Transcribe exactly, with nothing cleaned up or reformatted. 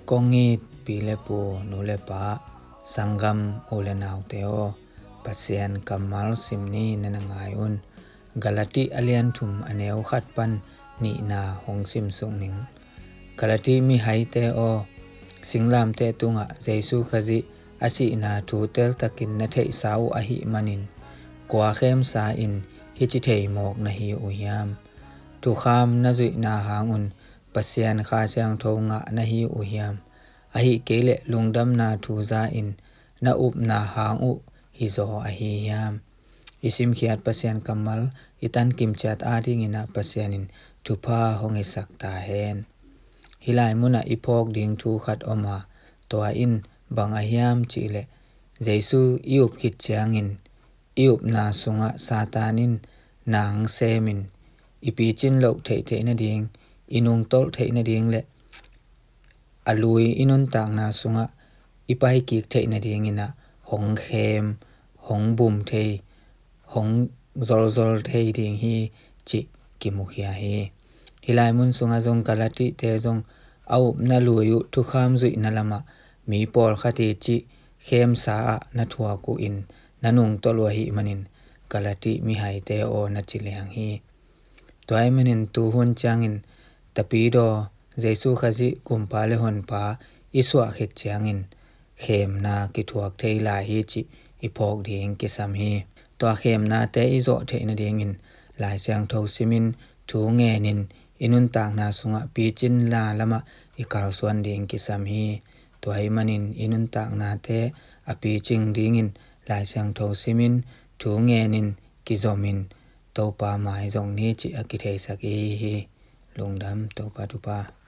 Kong it pi le pu, nu le pa, sanggam u le naute aw, Pasian kammal sim ni, na na ngai un. Galati a lian thum a neu khat pan nihna hong simsuk ning. Galati mihaite aw, singlamteh tungah Jesu Khazih a sihna thu teltakin na theihsa uh ahih manin, kua khemsa in hici thei mawk na hi uh hiam? Thukham na zuihna hangun Pasian Kha Siangtho ngah na hi uh hiam? Ahih kei leh lungdamna thu za in na upna hang uh hizaw ahi hiam? I simkhiat Pasian kammal i tankim ciat adingin ah Pasian in thupha hong hisak ta hen. Hih lai munah i phawk ding thu khat om a, tua in bang a hiam cihleh, Jesu i up khit ciangin i upna sungah Satan in nang semin, i picin loh theih theih nading, i nungtolh theih nading le a lui i nuntakna sungah i paikik theih nadingin ah hong khem, hong bum thei, hong zolzol thei ding hi cih kimukhia hi. Hih lai mun sungah zong Galatite zong a upna lui uh thukham zuihna lamah mi pawlkhat i cih khemsa ah na thuak uh in na nungtolh uh ahih manin, Galati mihaite aw, na ci liang hi. Tua ahih manin tuhun ciangin Tapidaw Jesu Khazih Kumpa le Honpa i suah khit ciangin khemna kithuak thei lai hi cih i phawk ding kisam hi. Tua khemnate i zawh theih nadingin Lai Siangtho simin, thu ngenin, i nuntakna sungah picinna lamah i kalsuan ding kisam hi. Tua ahih manin i nuntaknate a picing dingin Lai Siangtho simin, thu ngenin, kizomin, Topa mai zong ni cih a kitheisak i hi hi. Lungdam, Topa thupha.